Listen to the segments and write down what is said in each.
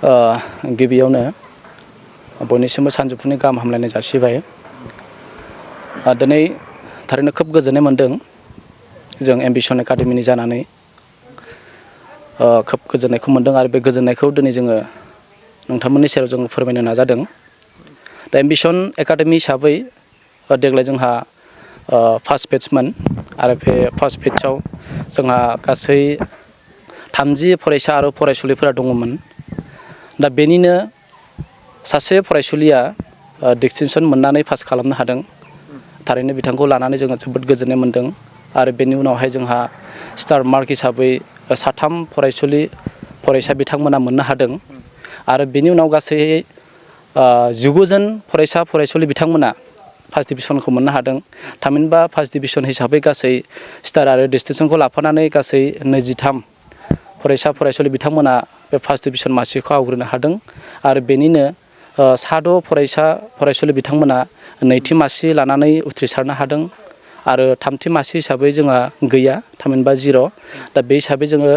गिबियावनो बयनिसिमबो सानजौफुनि गाहाम हामलायनाय जासिबाय। दिनै थारैनो खोब गोजोननाय मोन्दों जों एम्बिशन एकाडेमिनि जानानै खोब गोजोननायखौ मोन्दों आरो बे गोजोननायखौ दिनै जोङो नोंथांमोननि सेराव जों फोरमायनो नाजादों। दा एम्बिशन एकाडेमि हिसाबै देग्लाय जोंहा फार्स्ट बेट्चमोन आरो बे फार्स्ट बेट्चआव जोंहा गासै 30 फरायसा आरो फरायसुलिफोरा दङमोन। दा बेनिनो सासे फरायसुलिया डिस्टिंसन मोननानै पास खालामनो हादों। थारैनो बिथांखौ लानानै जोङो जोबोद गोजोननाय मोन्दों आरो बेनि उनावहाय जोंहा स्टार मार्क हिसाबै 3 फरायसा बिथांमोना मोननो हादों आरो बेनि उनाव गासै 19 जन फरायसा फरायसुलि बिथांमोना फार्स्ट डिभिजनखौ मोननो हादों। थामहिनबा फार्स्ट डिभिजन हिसाबै गासै स्टार आरो डिस्टिंसनखौ लाफानानै गासै 23 फरायसा फरायसुलि बिथांमोना बे फार्स्ट डिभिजन मासिखौ आवग्रिनो हादों आरो बेनिनो 6 फरायसा फरायसुलि बिथांमोना नैथि मासि लानानै उथ्रिसारनो हादों आरो थामथि मासि हिसाबै जोंहा गैया, थामहिनबा 0। दा बे हिसाबै जोङो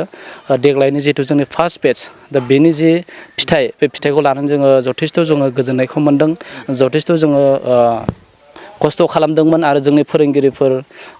देग्लायनि जिहेतु जोंनि फार्स्ट बेट्च, दा बेनि जि फिथाइ, बे फिथाइखौ लानानै जोङो जथेस्थ' जोङो गोजोननायखौ मोन्दों। जथेस्थ' जोङो खस्थ' खालामदोंमोन आरो जोंनि फोरोंगिरिफोर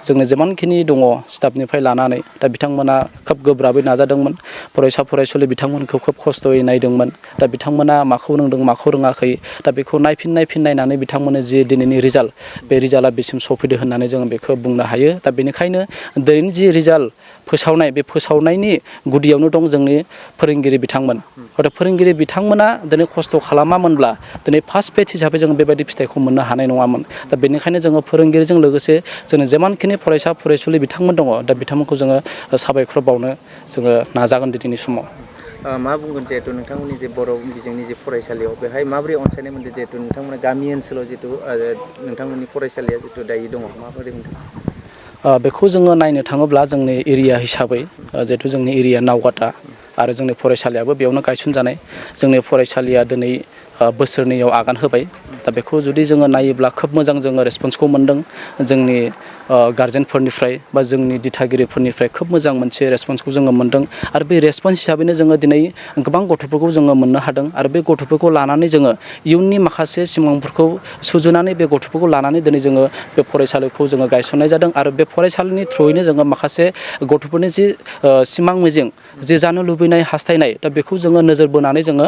जोंनि जेमानखिनि दङ स्टाफनिफ्राय लानानै दा बिथांमोना खोब गोब्राबै नाजादोंमोन। फरायसा फरायसुलि बिथांमोनखौ खोब खस्थ'यै नायदोंमोन। दा बिथांमोना माखौ रोंदों माखौ रोङाखै दा बेखौ नायफिन नायनानै बिथांमोननो जि दिनैनि रिजाल्ट, बे रिजाल्टआ बेसिम सफैदो होननानै जोङो बेखौ बुंनो हायो। दा बेनिखायनो दिनैनि जि रिजाल्ट फोसावनाय, बे फोसावनायनि गुदियावनो दं जोंनि फोरोंगिरि बिथांमोन। हयथ' फोरोंगिरि बिथांमोना दिनै खस्थ' खालामामोनब्ला दिनै फार्स्ट बेट्च हिसाबै जोङो बेबायदि फिथाइखौ मोननो हानाय नङामोन। दा बेनिखायनो जोङो फोरोंगिरिजों लोगोसे जोंनि जेमानखिनि फरायसा फरायसुलि बिथांमोन दङ, दा बिथांमोनखौ जोङो साबायखर बावनो जोङो नाजागोन दिनैनि समाव। मा बुंगोन जिहेतु नोंथांमोननि जे बर' बिजोंनि जे फरायसालियाव बेहाय माबोरै अनसायनाय मोनदों जिहेतु नोंथांमोना गामि ओनसोलाव जिहेतु नोंथांमोननि फरायसालिया जिहेतु दायो दङ, माबोरै मोनदों? बेखौ जोङो नायनो थाङोब्ला जोंनि एरिया हिसाबै जिहेतु जोंनि एरिया नावकाटा आरो जोंनि फरायसालियाबो बेयावनो गायसनजानाय। जोंनि फरायसालिया दिनै बोसोरनैयाव आगान होबाय। दा बेखौ जुदि जोङो नायोब्ला खोब मोजां जोङो रेसपन्सखौ मोन्दों जोंनि गारजेनफोरनिफ्राय बा जोंनि दिथागिरिफोरनिफ्राय खोब मोजां मोनसे रेसपन्सखौ जोङो मोन्दों आरो बे रेसपन्स हिसाबैनो जोङो दिनै गोबां गथ'फोरखौ जोङो मोननो हादों आरो बे गथ'फोरखौ लानानै जोङो इयुननि माखासे सिमांफोरखौ सुजुनानै बे गथ'फोरखौ लानानै दिनै जोङो बे फरायसालिखौ जोङो गायसननाय जादों आरो बे फरायसालिनि थ्रुयैनो जोङो माखासे गथ'फोरनि जि सिमां मिजिं, जि जानो लुबैनाय हास्थायनाय, दा बेखौ जोङो नोजोर बोनानै जोङो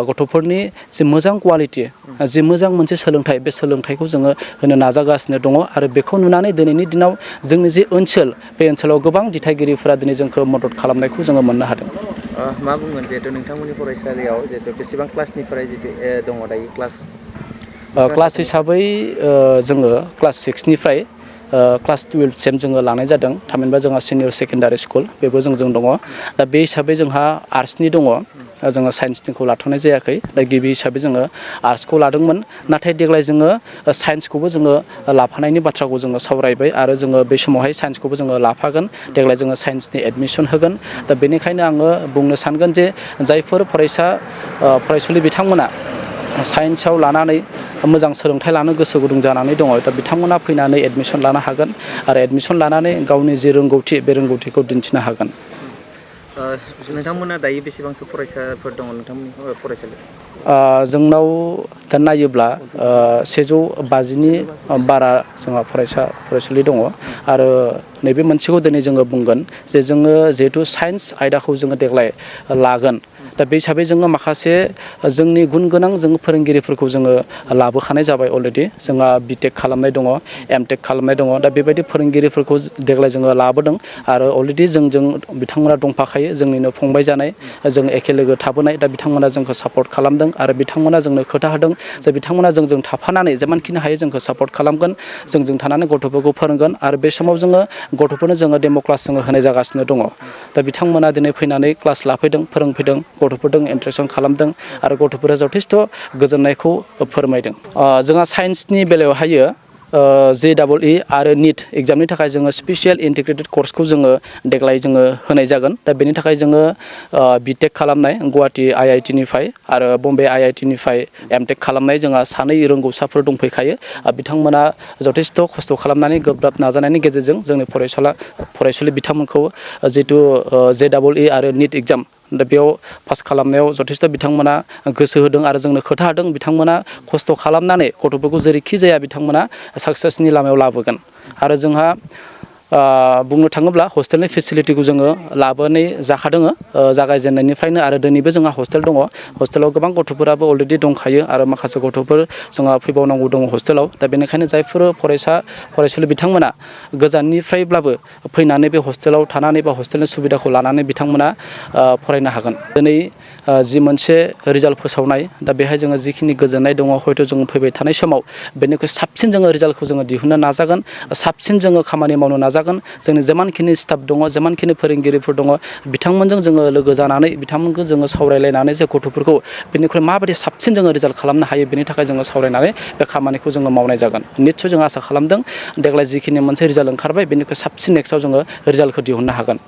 गथ'फोरनि जि मोजां कुवालिटि, जि मोजां मोनसे सोलोंथाइ, बे सोलोंथाइखौ जोङो होनो नाजागासिनो दङ आरो बेखौ नुनानै दिनैनि दिनाव जोंनि जि ओनसोल, बे ओनसोलाव गोबां दिथागिरिफोरा दिनै जोंखौ मदद खालामनायखौ जोङो मोननो हादों। मा बुंगोन जिहेतु नोंथांमोननि फरायसालियाव जिहेतु बेसेबां क्लासनिफ्राय जितु दङ दायो क्लास? क्लास हिसाबै जोङो क्लास 6निफ्राय क्लास 12सिम जोङो लानाय जादों। थामहिनबा जोंहा सिनियर सेकेन्डारि स्कुल बेबो जों दङ। दा बे हिसाबै जोंहा आर्ट्सनि दङ, जोङो साइन्सनिखौ लाथ'नाय जायाखै। दा गिबि हिसाबै जोङो आर्ट्सखौ लादोंमोन, नाथाय देग्लाय जोङो साइन्सखौबो जोङो लाफानायनि बाथ्राखौ जोङो सावरायबाय आरो जोङो बे समावहाय साइन्सखौबो जोङो लाफागोन। देग्लाय जोङो साइन्सनि एडमिसन होगोन। दा बेनिखायनो आङो बुंनो सानगोन जे जायफोर फरायसुलि बिथांमोना साइन्सआव लानानै मोजां सोलोंथाइ लानो गोसो गुदुं जानानै दङ, दा बिथांमोना फैनानै एडमिसन लानो हागोन आरो एडमिसन लानानै गावनि जि रोंगौथि, बे रोंगौथिखौ दिन्थिनो हागोन। नोंथांमोना दायो बेसेबांसो फरायसाफोर दङ नोंथांमोननि फरायसालियाव? जोंनाव दा नायोब्ला 150नि बारा जोंहा फरायसा फरायसुलि दङ आरो नैबे मोनसेखौ दिनै जोङो बुंगोन जे जोङो जिहेथु साइन्स आयदाखौ जोङो देग्लाय लागोन। दा बे हिसाबै जोङो माखासे जोंनि गुन गोनां जों फोरोंगिरिफोरखौ जोङो लाबोखानाय जाबाय अलरेडि। जोंहा बिटेक खालामनाय दङ, एमटेक खालामनाय दङ। दा बेबायदि फोरोंगिरिफोरखौ देग्लाय जोङो लाबोदों आरो अलरेडि जोंजों बिथांमोना दंफाखायो, जोंनिनो फंबाय जानाय, जों एखे लोगो थाबोनाय। दा बिथांमोना जोंखौ सापर्ट खालामदों आरो बिथांमोना जोंनो खोथा होदों जे बिथांमोना जोंजों थाफानानै जेमानखिनि हायो जोंखौ सापर्ट खालामगोन, जोंजों थानानै गथ'फोरखौ फोरोंगोन आरो बे समाव जोङो गथ'फोरनो जोङो डेम' क्लास जोङो होनाय जागासिनो दङ। दा बिथांमोना दिनै फैनानै क्लास लाफैदों, फोरोंफैदों, गथ'फोरजों इन्टारेक्सन खालामदों आरो गथ'फोरा जथेस्थ' गोजोननायखौ फोरमायदों। जोंहा साइन्सनि बेलायावहायो JEE आरो निट एग्जामनि थाखाय जोङो स्पेसियेल इन्टिग्रेटेड कर्सखौ जोङो देग्लाय जोङो होनाय जागोन। दा बेनि थाखाय जोङो बिटेक खालामनाय गुवाहाटि IIT निफ्राय आरो बम्बे IIT निफ्राय एमटेक खालामनाय जोंहा 2 रोंगौसाफोर दंफैखायो। बिथांमोना जथेस्थ' खस्थ' खालामनानै गोब्राब नाजानायनि गेजेरजों जोंनि फरायसुलि बिथांमोनखौ जितु JEE आरो निट एग्जाम, दा बेयाव पास खालामनायाव जथेस्थ' बिथांमोना गोसो होदों आरो जोंनो खोथा होदों बिथांमोना खस्थ' खालामनानै गथ'फोरखौ जेरैखि जाया बिथांमोना साक्सेसनि लामायाव लाबोगोन आरो जोंहा बुंनो थाङोब्ला हस्टेलनि फेसिलिटिखौ जोङो लाबोनाय जाखादों जागायजेननायनिफ्रायनो आरो दिनैबो जोंहा हस्टेल दङ हस्टेलाव गोबां गथ'फोराबो अलरेडि दंखायो आरो माखासे गथ'फोर जोंहा फैबावनांगौ दङ हस्टेलाव दा बेनिखायनो जायफोर फरायसुलि बिथांमोना गोजाननिफ्रायब्लाबो फैनानै बे हस्टेलाव थानानै बा हस्टेलनि सुबिदाखौ लानानै बिथांमोना फरायनो हागोन दिनै जि मोनसे रिजाल्ट फोसावनाय दा बेहाय जोङो जिखिनि गोजोननाय दङ हयथ' जों फैबाय थानाय समाव बेनिख्रुइ साबसिन जोङो रिजाल्टखौ जोङो दिहुननो नाजागोन साबसिन जोङो खामानि मावनो नाजागोन जोंनि जेमानखिनि स्टाफ दङ जेमानखिनि फोरोंगिरिफोर दङ बिथांमोनजों जोङो लोगो जानानै बिथांमोनखौ जोङो सावरायलायनानै जे गथ'फोरखौ बेनिख्रुइ माबायदि साबसिन जोङो रिजाल्ट खालामनो हायो बेनि थाखाय जोङो सावरायनानै बे खामानिखौ जोङो मावनाय जागोन निस्सय जों आसा खालामदों देग्लाय जिखिनि मोनसे रिजाल्ट ओंखारबाय बेनिख्रुइ साबसिन नेक्स्टआव जोङो रिजाल्टखौ दिहुननो हागोन